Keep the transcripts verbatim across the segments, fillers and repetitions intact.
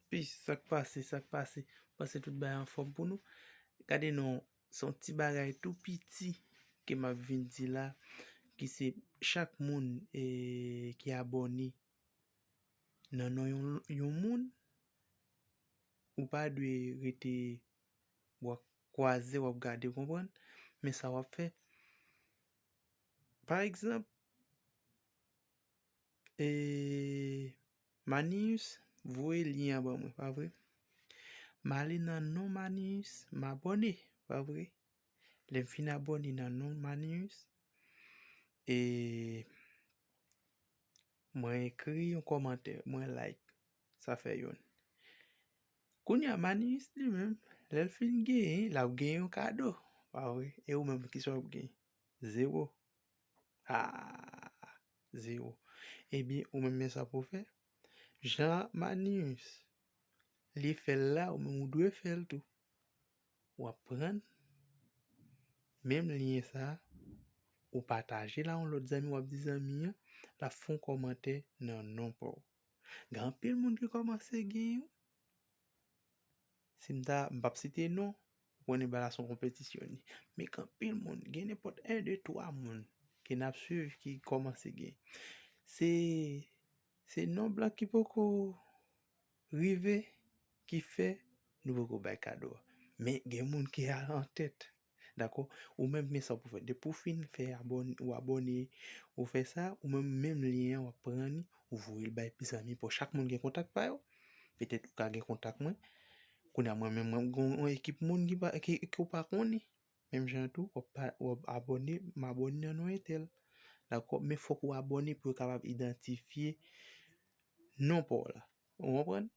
Peace, sa k pase, sa k pase? Panse tout bagay anfòm pou nou. Gade non, se yon ti bagay tou piti ke m ap vin di la, ki se chak moun, e, ki abòne nan non yon, yon moun, ou pa dwe rete w ap kwaze, w ap gade, w konprann? Men sa w ap fè, pa egzanp, e, Manius voye lyen an ban mwen, pa vre? M ale nan non Manius, m abòne, pa vre? Lè m fin abòne nan non Manius, e mwen ekri yon kòmantè, mwen like, sa fè youn. Kounye a, Manius li menm, lè l fin genyen, l ap gen yon kado, pa vre? E ou menm, kisa w ap gen? Zewo. Ah, zewo. Ebyen, ou menm, men sa pou w fè. Jan Manius li fè l la, ou menm ou dwe fè l tou. W ap pran menm lyen sa, ou pataje l a yon lòt zanmi, w ap di zanmi an, l ap fè yon kòmantè nan non pa w. Gen anpil moun ki kòmanse gen yo. Si m ta, m p ap site non, ou konnen bagay la se yon konpetisyon li. Men gen anpil moun, gen nenpòt en, de, twa moun ke n ap swiv ki kòmanse gen. Se, se non blan ki poko rive ki fè nou poko bay kado a. Men gen moun ki al an tèt. Dakò? Ou menm, men sa pou fè. Depi w fin fè abòne, ou abòne, ou fè sa, ou menm, menm lyen an, w ap pran li, ou voye l bay zanmi pa w. Chak moun gen kontak pa yo. Petèt ou ka gen kontak mwen. Kounye a, mwen menm, mwen gen yon ekip moun ki pa, ki, ki w pa konnen. Menm jan tou, w ap pa, w ap abòne, m abòne nan non entèl. Dakò? Men fòk ou abòne pou yo kapab idantifye non pa w la. Ou konprann?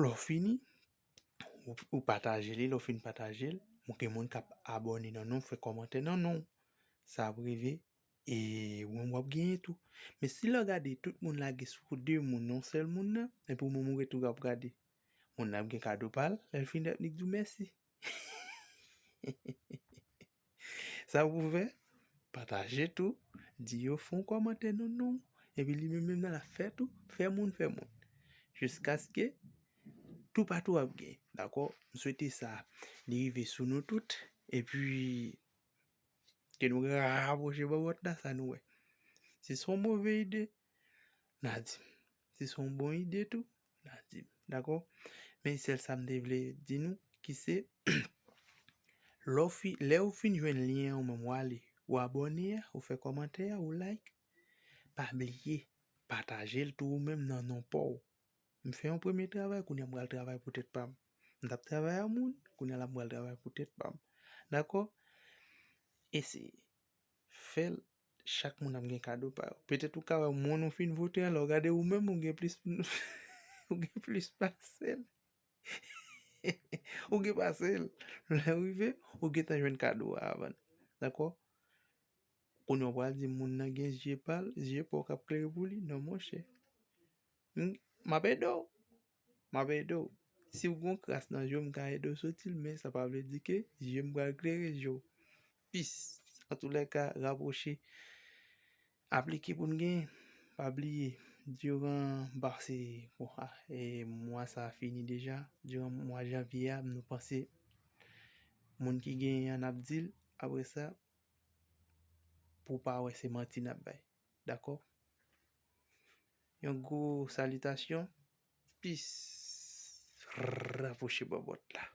Lè w fini, ou, ou pataje li, lè w fin pataje l, gen moun k ap abòne nan non, fè kòmantè nan non. Sa ap rive, e ou menm w ap genyen tou. Men si lè w gade tout moun lage sou de moun, yon sèl moun nan, epi ou menm ou ret ou ap gade, moun nan ap gen kado pa l, lè l fini ap nik di w mèsi. Sa pou fè, pataje tou, di yo fè yon kòmantè nan non, epi li menm menm nan l ap fè tou, fè moun, fè moun. Jiskaske toupatou ap gen, dakò? M swete sa li rive sou nou tout, epi ke nou rapwoche bò bòt la, sa nou wè. Si se yon move ide, n a di m. Si se yon bon ide tou, n a di m. Dakò? Men sèl sa m te vle di nou, ki se, lè w fi-, lè w fin jwenn lyen an, ou menm w ale, ou abòne a, ou fè kòmantè a, ou like, pa bliye, pataje l tou ou menm nan non pa w. M fè yon premye travay, kounye a m pral travay pou tèt pa m. M t ap travay a moun, kounye a la m pral travay pou tèt pa m. Dakò? Eseye. Fè l, chak moun ap gen kado pa yo. Petèt ou ka wè moun ou fin vote an, lè w gade ou menm, ou gen plis, ou gen plis pase l. Ou gen pase l. Lè w rive, ou gentan jwenn kado a avan l. Dakò? Kounye a w pral di moun nan gen zye pa l, zye pa w k ap klere pou li. Non, monchè. M, m ap ede w. M ap ede w. Si w gen kras nan zye w, m ka ede w soti l, men sa pa vle di ke zye m pral klere zye w. Peace. Antoulèka, rapwoche. Aplike pou n genyen. Pa bliye, diran, m panse, bon, ah, e mwa sa a fini deja. Diran mwa janvye a, nou panse moun ki genyen an, n ap di l. Apre sa, pou w pa wè se manti n ap bay. Dakò? Yon gwo salitasyon. Peace. Rapwoche bò bòt la.